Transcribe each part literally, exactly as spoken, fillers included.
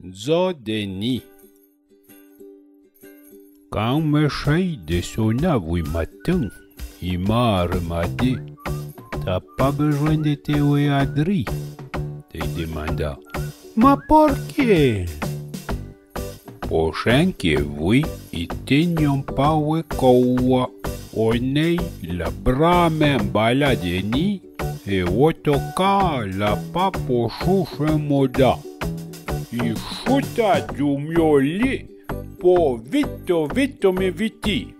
Dzo de ni. Can me chei de sona avoué matin, i mare m'a di: T'a pa bezoin de te oué adri? Te demanda. Ma porqué? Pochèn que voué i tègnon pa oué coua, o ni l'a bramin balà de ni, é o toca l'a pa pochou chemodà. I chouta dou mio li po vito vito me viti.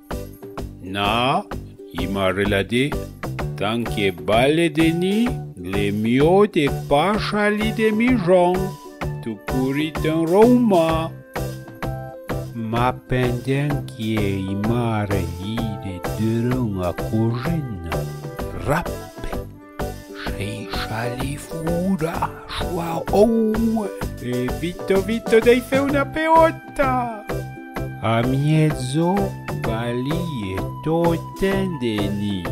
Na, i mare l'a di, can que bale de ni, l'é mio de pa chali de mijon, tu pouri t'enroumà. Ma pendèn que i mare ire derin a cozina, rape, chei chali foura choua oué, é vito vito dei fé ona peota. A miedzo bali é totin de ni,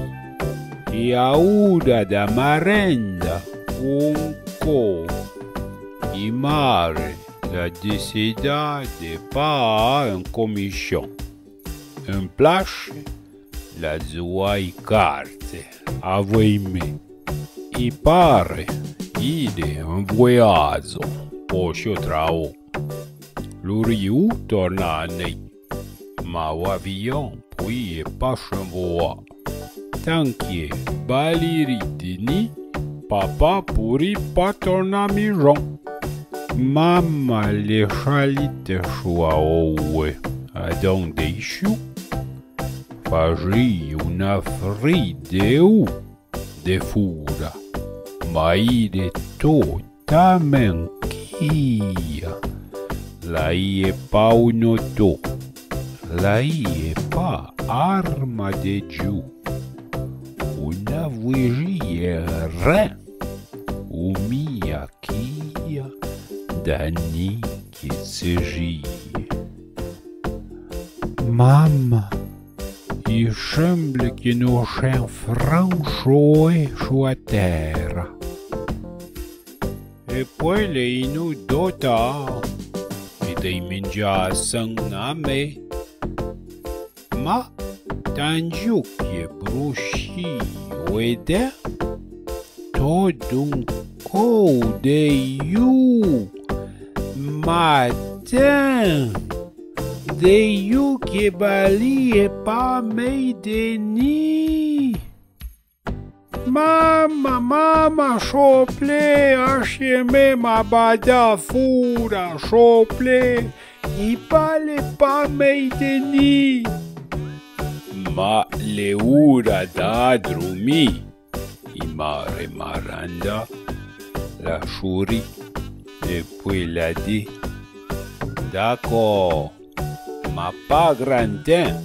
é a oura da marenda, un co, i mare l'a desidà de pa a un comichon. En plache, l'a zouà i carte avoué mé. I pare ire en vouéazo po chio traou. L'ouri ou torna a ni, ma o avion poué pa chemvoà. Tanque baliri de ni, papa pouri pa torna mijon. Mama l'é chalite choua oué, adon dei chou faji ona fri de ou de foura, ma ire totamin quia. L'a ie pa un oto, l'a ie pa arma de djou. Ona vouéji é rin, o mia quia da ni que tsejie. Mama, i chemble que no chen fran choé choua tera. É poué l'é inou dota, é dei mindja a sen a mé. Ma, tan djou que brouchi o édin, to d'un cou dei ou, matin, dei ou que bali é pa mei de ni. Mama, mama, choplé, achie mé ma bada foura, choplé, i bale pa mei de ni. Ma l'é oura da droumi, i mare maranda l'a chouri, é poué l'a di: Daco, ma pa gran tin.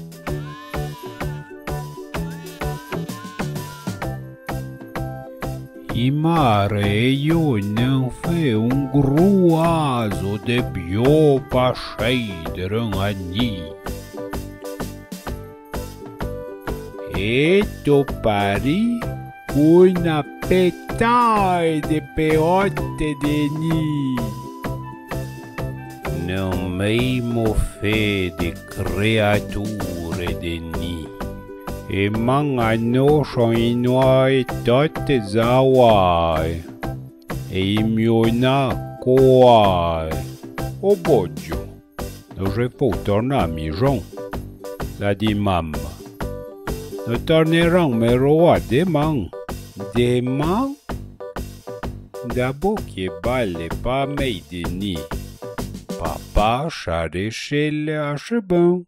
I mare é io n'en fé un grouazo de bio pa chei derin a ni. É to pari ona petae de peote de ni. N'en mei mo fé de créature de ni. É man a no chon inoae tote zaoae. É i miona coae. O bodjo. No je fou torna a mijon, l'a di mama. No torneran me roa deman. Deman? Dabo que bale pa mei de ni. Papa charechele a chebon.